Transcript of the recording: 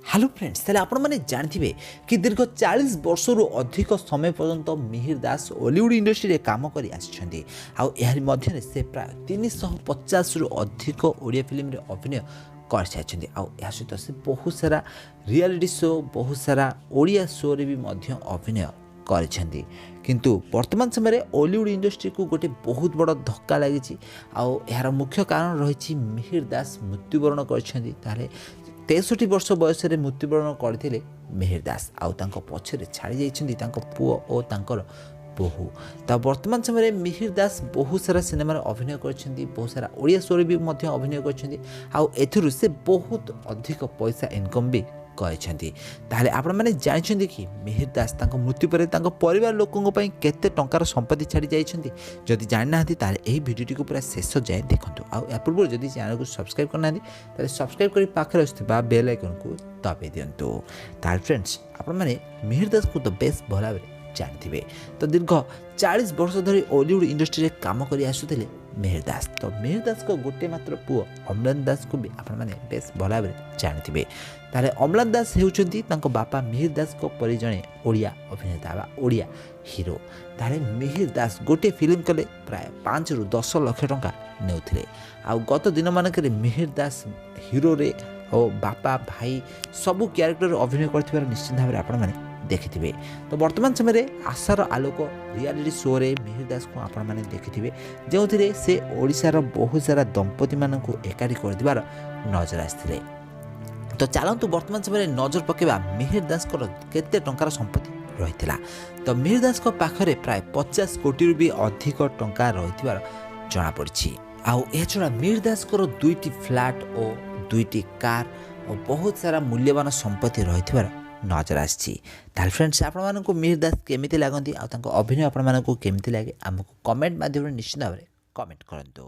Hello friends, ତାହେଲେ ଆପଣମାନେ ଜାଣିଥିବେ କି ଦୀର୍ଘ 40 ବର୍ଷରୁ ଅଧିକ ସମୟ ପର୍ଯ୍ୟନ୍ତ ମିହିର ଦାସ ଓଲିଉଡ଼ ଇଣ୍ଡଷ୍ଟ୍ରିରେ କାମ କରି ଆସିଛନ୍ତି। ଆଉ ଏହାରି ମଧ୍ୟରେ ସେ ପ୍ରାୟ 350ରୁ ଅଧିକ ଓଡ଼ିଆ ଫିଲ୍ମରେ ଅଭିନୟ କରିସାରିଛନ୍ତି। ଆଉ ଏହା ସହିତ ସେ ବହୁତ ସାରା ରିଆଲିଟି ଶୋ, ବହୁତ ସାରା ଓଡ଼ିଆ ଶୋରେ ବି ମଧ୍ୟ ଅଭିନୟ କରିଛନ୍ତି। କିନ୍ତୁ ବର୍ତ୍ତମାନ ସମୟରେ ଓଲିଉଡ଼ ଇଣ୍ଡଷ୍ଟ୍ରିକୁ ଗୋଟେ ବହୁତ ବଡ଼ ଧକ୍କା ଲାଗିଛି। ଆଉ ଏହାର ମୁଖ୍ୟ କାରଣ ରହିଛି, ମିହିର ଦାସ ମୃତ୍ୟୁବରଣ କରିଛନ୍ତି। ତାହେଲେ 63 ବର୍ଷ ବୟସରେ ମୃତ୍ୟୁବରଣ କରିଥିଲେ ମିହିର ଦାସ। ଆଉ ତାଙ୍କ ପଛରେ ଛାଡ଼ି ଯାଇଛନ୍ତି ତାଙ୍କ ପୁଅ ଓ ତାଙ୍କର ବୋହୂ। ତ ବର୍ତ୍ତମାନ ସମୟରେ ମିହିର ଦାସ ବହୁତ ସାରା ସିନେମାରେ ଅଭିନୟ କରିଛନ୍ତି, ବହୁତ ସାରା ଓଡ଼ିଆ ଶୋରେ ବି ମଧ୍ୟ ଅଭିନୟ କରିଛନ୍ତି। ଆଉ ଏଥିରୁ ସେ ବହୁତ ଅଧିକ ପଇସା ଇନକମ୍ ବି କରିଛନ୍ତି। ତାହେଲେ ଆପଣମାନେ ଜାଣିଛନ୍ତି କି ମିହିର ଦାସ ତାଙ୍କ ମୃତ୍ୟୁ ପରେ ତାଙ୍କ ପରିବାର ଲୋକଙ୍କ ପାଇଁ କେତେ ଟଙ୍କାର ସମ୍ପତ୍ତି ଛାଡ଼ି ଯାଇଛନ୍ତି? ଯଦି ଜାଣିନାହାନ୍ତି, ତାହେଲେ ଏହି ଭିଡ଼ିଓଟିକୁ ପୁରା ଶେଷ ଯାଏଁ ଦେଖନ୍ତୁ। ଆଉ ଏହା ପୂର୍ବରୁ ଯଦି ଚ୍ୟାନେଲକୁ ସବସ୍କ୍ରାଇବ୍ କରିନାହାନ୍ତି, ତାହେଲେ ସବସ୍କ୍ରାଇବ୍ କରି ପାଖରେ ଆସୁଥିବା ବେଲ୍ ଆଇକନ୍କୁ ଦବାଇ ଦିଅନ୍ତୁ। ତାହେଲେ ଫ୍ରେଣ୍ଡସ୍, ଆପଣମାନେ ମିହିର ଦାସକୁ ତ ବେଶ ଭଲ ଭାବରେ ଜାଣିଥିବେ। ତ ଦୀର୍ଘ 40 ବର୍ଷ ଧରି ଓଲିଉଡ଼ ଇଣ୍ଡଷ୍ଟ୍ରିରେ କାମ କରି ଆସୁଥିଲେ ମିହିର ଦାସ। ତ ମିହିର ଦାସଙ୍କ ଗୋଟିଏ ମାତ୍ର ପୁଅ ଅମ୍ଳାନ ଦାସକୁ ବି ଆପଣମାନେ ବେଶ ଭଲ ଭାବରେ ଜାଣିଥିବେ। ତାହେଲେ ଅମ୍ଳାନ ଦାସ ହେଉଛନ୍ତି ତାଙ୍କ ବାପା ମିହିର ଦାସଙ୍କ ପରି ଜଣେ ଓଡ଼ିଆ ଅଭିନେତା ବା ଓଡ଼ିଆ ହିରୋ। ତାହେଲେ ମିହିର ଦାସ ଗୋଟିଏ ଫିଲ୍ମ କଲେ ପ୍ରାୟ 5ରୁ 10 ଲକ୍ଷ ଟଙ୍କା ନେଉଥିଲେ। ଆଉ ଗତ ଦିନମାନଙ୍କରେ ମିହିର ଦାସ ହିରୋରେ ଓ ବାପା, ଭାଇ ସବୁ କ୍ୟାରେକ୍ଟର ଅଭିନୟ କରିଥିବାର ନିଶ୍ଚିତ ଭାବରେ ଆପଣମାନେ ଦେଖିଥିବେ। ତ ବର୍ତ୍ତମାନ ସମୟରେ ଆଶାର ଆଲୋକ ରିଆଲିଟି ଶୋରେ ମିହିର ଦାସକୁ ଆପଣମାନେ ଦେଖିଥିବେ, ଯେଉଁଥିରେ ସେ ଓଡ଼ିଶାର ବହୁତ ସାରା ଦମ୍ପତିମାନଙ୍କୁ ଏକାଠି କରିଦେବାର ନଜର ଆସିଥିଲେ। ତ ଚାଲନ୍ତୁ, ବର୍ତ୍ତମାନ ସମୟରେ ନଜର ପକାଇବା ମିହିର ଦାସଙ୍କର କେତେ ଟଙ୍କାର ସମ୍ପତ୍ତି ରହିଥିଲା। ତ ମିହିର ଦାସଙ୍କ ପାଖରେ ପ୍ରାୟ 50 କୋଟିରୁ ବି ଅଧିକ ଟଙ୍କା ରହିଥିବାର ଜଣାପଡ଼ିଛି। ଆଉ ଏହାଛଡ଼ା ମିହିର ଦାସଙ୍କର ଦୁଇଟି ଫ୍ଲାଟ୍ ଓ ଦୁଇଟି କାର୍ ଓ ବହୁତ ସାରା ମୂଲ୍ୟବାନ ସମ୍ପତ୍ତି ରହିଥିବାର ନଜର ଆସିଛି। ତାହେଲେ ଫ୍ରେଣ୍ଡସ୍, ଆପଣମାନଙ୍କୁ ମିହିର ଦାସ କେମିତି ଲାଗନ୍ତି ଆଉ ତାଙ୍କ ଅଭିନୟ ଆପଣମାନଙ୍କୁ କେମିତି ଲାଗେ, ଆମକୁ କମେଣ୍ଟ ମାଧ୍ୟମରେ ନିଶ୍ଚିତ ଭାବରେ କମେଣ୍ଟ କରନ୍ତୁ।